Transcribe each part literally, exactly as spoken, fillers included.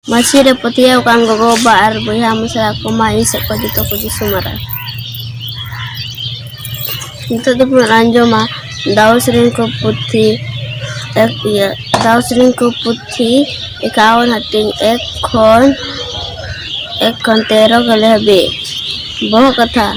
ᱢᱟᱹᱥᱤ ᱨᱮ ᱯᱟᱹᱛᱭᱟᱹᱣ ᱟᱠᱟᱱ ᱜᱚᱜᱚ ᱵᱟᱵᱟ ᱟᱨ ᱵᱚᱭᱦᱟ ᱢᱤᱥᱨᱟ ᱠᱚ, ᱢᱟ ᱤᱧ ᱥᱮᱫ ᱠᱷᱚᱱ ᱡᱚᱛᱚ ᱠᱚ ᱡᱤᱥᱩ ᱢᱟᱨᱟᱝ᱾ ᱱᱤᱛᱚᱜ ᱫᱚᱵᱚᱱ ᱟᱸᱡᱚᱢᱟ ᱫᱟᱣ ᱥᱮᱨᱮᱧ ᱠᱚ ᱯᱩᱛᱷᱤ, ᱮᱠ-, ᱤᱭᱟᱹ, ᱫᱟᱣ ᱥᱮᱨᱮᱧ ᱠᱚ ᱯᱩᱛᱷᱤ ᱮᱠᱟᱣᱚᱱ, ᱦᱟᱹᱴᱤᱧ ᱮᱠ ᱠᱷᱚᱱ, ᱮᱠ ᱠᱷᱚᱱ ᱛᱮᱨᱚ ᱜᱮᱞᱮ ᱦᱟᱹᱵᱤᱡ᱾ ᱵᱚᱦᱚᱜ ᱠᱟᱛᱷᱟ: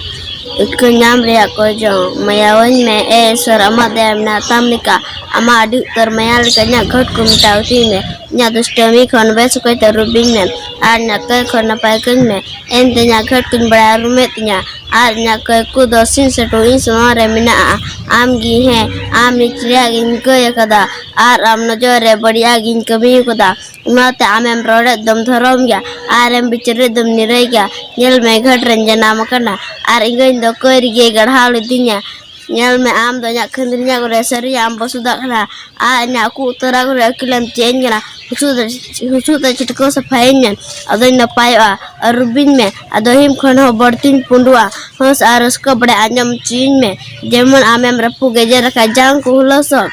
ᱤᱠᱟᱹ ᱧᱟᱢ ᱨᱮᱭᱟᱜ ᱠᱚᱭ ᱡᱚᱝ᱾ ᱢᱟᱭᱟᱣᱟᱹᱧ ᱢᱮ, ᱮ ᱤᱥᱣᱚᱨ, ᱟᱢᱟᱜ ᱫᱟᱭᱟ ᱢᱮᱱᱟᱜ ᱛᱟᱢ ᱞᱮᱠᱟ᱾ ᱟᱢᱟᱜ ᱟᱹᱰᱤ ᱩᱛᱟᱹᱨ ᱢᱟᱭᱟ ᱞᱮᱠᱟ ᱤᱧᱟᱹᱜ ᱜᱷᱟᱹᱴ ᱠᱚ ᱢᱮᱴᱟᱣ ᱛᱤᱧ ᱢᱮ᱾ ᱤᱧᱟᱹᱜ ᱫᱩᱥᱴᱟᱹᱢᱤ ᱠᱷᱚᱱ ᱵᱮᱥ ᱚᱠᱚᱡ ᱛᱮ ᱨᱩᱵᱤᱧ ᱢᱮ, ᱟᱨ ᱤᱧᱟᱹᱜ ᱠᱟᱹᱭ ᱠᱷᱚᱱ ᱱᱟᱯᱟᱭ ᱠᱟᱹᱧ ᱢᱮ᱾ ᱮᱱᱛᱮ ᱤᱧᱟᱹᱜ ᱜᱷᱟᱹᱴ ᱠᱚᱧ ᱵᱟᱲᱟᱭ ᱩᱨᱩᱢᱮᱫ ᱛᱤᱧᱟ, ᱟᱨ ᱤᱧᱟᱹᱜ ᱠᱟᱹᱭ ᱠᱚᱫᱚ ᱥᱤᱧ ᱥᱮᱴᱩ ᱤᱧ ᱥᱟᱢᱟᱝ ᱨᱮ ᱢᱮᱱᱟᱜᱼᱟ᱾ ᱟᱢ ᱜᱮ, ᱦᱮᱸ, ᱟᱢ ᱱᱤᱡ ᱨᱮᱭᱟᱜ ᱜᱤᱧ ᱠᱟᱹᱭ ᱟᱠᱟᱫᱟ, ᱟᱨ ᱟᱢ ᱱᱚᱡᱚᱨ ᱨᱮ ᱵᱟᱹᱲᱤᱡᱟᱜ ᱜᱤᱧ ᱠᱟᱹᱢᱤ ᱟᱠᱟᱫᱟ᱾ ᱚᱱᱟᱛᱮ ᱟᱢᱮᱢ ᱨᱚᱲᱮᱫ ᱫᱚᱢ ᱫᱷᱚᱨᱚᱢ ᱜᱮᱭᱟ, ᱟᱨᱮᱢ ᱵᱤᱪᱟᱹᱨᱮᱫ ᱫᱚᱢ ᱱᱤᱨᱟᱹᱭ ᱜᱮᱭᱟ᱾ ᱧᱮᱞ ᱢᱮ, ᱜᱷᱟᱹᱴ ᱨᱮᱧ ᱡᱟᱱᱟᱢ ᱟᱠᱟᱱᱟ, ᱟᱨ ᱮᱸᱜᱟᱧ ᱫᱚ ᱠᱟᱹᱭ ᱨᱮᱜᱮᱭ ᱜᱟᱲᱦᱟᱣ ᱞᱤᱫᱤᱧᱟ᱾ ᱧᱮᱞ ᱢᱮ, ᱟᱢ ᱫᱚ ᱤᱧᱟᱹᱜ ᱠᱷᱟᱹᱱᱫᱽᱨᱤᱧᱟ ᱠᱚᱨᱮ ᱥᱟᱹᱨᱤᱭᱟᱜ ᱮᱢ ᱵᱚᱥᱩᱫᱟᱜ ᱠᱟᱱᱟ, ᱟᱨ ᱤᱧᱟᱹᱜ ᱩᱠᱩ ᱩᱛᱟᱹᱨᱟ ᱠᱚᱨᱮ ᱟᱹᱠᱤᱞᱮᱢ ᱪᱮᱫ ᱟᱹᱧ ᱠᱟᱱᱟ᱾ ᱦᱩᱥᱩᱫ ᱛᱮ, ᱦᱩᱥᱩᱫ ᱛᱮ ᱪᱷᱤᱴᱠᱟᱹᱣ ᱥᱟᱯᱷᱟᱭᱟᱹᱧ ᱢᱮ, ᱟᱫᱚᱧ ᱱᱟᱯᱟᱭᱚᱜᱼᱟ᱾ ᱟᱹᱨᱩᱵᱤᱧ ᱢᱮ, ᱟᱫᱚ ᱦᱤᱢ ᱠᱷᱚᱱ ᱦᱚᱸ ᱵᱟᱹᱲᱛᱤᱧ ᱯᱩᱸᱰᱩᱜᱼᱟ᱾ ᱦᱟᱹᱥ ᱟᱨ ᱨᱟᱹᱥᱠᱟᱹ ᱵᱟᱲᱟᱭ ᱟᱸᱡᱚᱢ ᱦᱚᱪᱚᱭᱟᱹᱧ ᱢᱮ, ᱡᱮᱢᱚᱱ ᱟᱢᱮᱢ ᱨᱟᱹᱯᱩᱫ ᱜᱮᱡᱮᱨ ᱟᱠᱟᱫ ᱡᱟᱝ ᱠᱚ ᱦᱩᱞᱟᱹᱥᱚᱜ᱾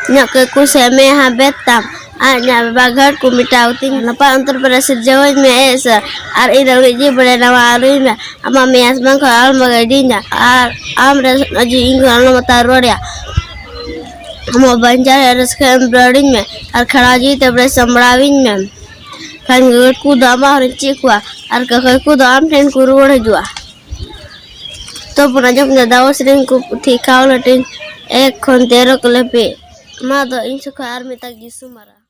ᱤᱧᱟᱹᱜ ᱠᱟᱹᱭ ᱠᱚ ᱥᱮ ᱢᱮ ᱦᱟᱵᱮᱫ ᱛᱟᱢ, ᱟᱨ ᱤᱧᱟᱹᱜ ᱵᱟᱵᱟ ᱜᱷᱟᱹᱴ ᱠᱚ ᱢᱮᱴᱟᱣ ᱛᱤᱧ᱾ ᱱᱟᱯᱟᱭ ᱚᱱᱛᱚᱨ ᱯᱮᱨᱮ ᱥᱤᱨᱡᱟᱹᱣᱟᱹᱧ ᱢᱮ, ᱮ ᱤᱥᱚᱨ, ᱟᱨ ᱤᱧ ᱨᱮᱸᱜᱮᱡ ᱡᱤᱣᱤ ᱵᱟᱲᱮ ᱱᱟᱣᱟ ᱟᱹᱨᱩᱭ ᱢᱮ᱾ ᱟᱢᱟᱜ ᱢᱮᱭᱟᱥ ᱵᱟᱝ ᱠᱷᱚᱱ ᱟᱞᱚᱢ ᱵᱟᱜᱟᱭ ᱤᱫᱤᱧᱟ, ᱟᱨ ᱟᱢ ᱨᱮ ᱥᱚᱱᱚᱜ ᱡᱤᱣᱤ ᱤᱧ ᱠᱷᱚᱱ ᱟᱞᱚᱢ ᱦᱟᱛᱟᱣ ᱨᱩᱣᱟᱹᱲᱮᱭᱟ᱾ ᱟᱢᱟᱜ ᱵᱟᱧᱪᱟᱣ ᱨᱮᱭᱟᱜ ᱨᱟᱹᱥᱠᱟᱹ ᱮᱢ ᱨᱩᱣᱟᱹᱲᱤᱧ ᱢᱮ, ᱟᱨ ᱠᱷᱟᱲᱟᱣ ᱡᱤᱣᱤ ᱛᱮ ᱵᱟᱲᱮ ᱥᱟᱢᱵᱲᱟᱣᱤᱧ ᱢᱮ᱾ ᱠᱷᱟᱱ ᱜᱟᱹᱴ ᱠᱚᱫᱚ ᱟᱢᱟᱜ ᱦᱚᱨᱤᱧ ᱪᱮᱫ ᱠᱚᱣᱟ, ᱟᱨ ᱠᱟᱹᱠᱟᱹᱭ ᱠᱚᱫᱚ ᱟᱢ ᱴᱷᱮᱱ ᱠᱚ ᱨᱩᱣᱟᱹᱲ ᱦᱤᱡᱩᱜᱼᱟ᱾ ᱛᱚ ᱵᱚᱱ ᱟᱸᱡᱚᱢ ᱠᱮᱫᱟ ᱫᱟᱣ ᱥᱮᱨᱮᱧ ᱠᱚ ᱯᱩᱛᱷᱤ ᱠᱷᱟᱣ ᱞᱟᱹᱴᱤᱧ ᱮᱠ ᱠᱷᱚᱱ ᱛᱮᱨᱚ ᱠᱚ ᱞᱮᱯᱮ᱾ ᱢᱟ ᱫᱚ ᱤᱧ ᱥᱮᱫ ᱠᱷᱚᱱ ᱟᱨ ᱢᱤᱫᱴᱟᱝ ᱡᱤᱥᱩ ᱢᱟᱨᱟᱝ᱾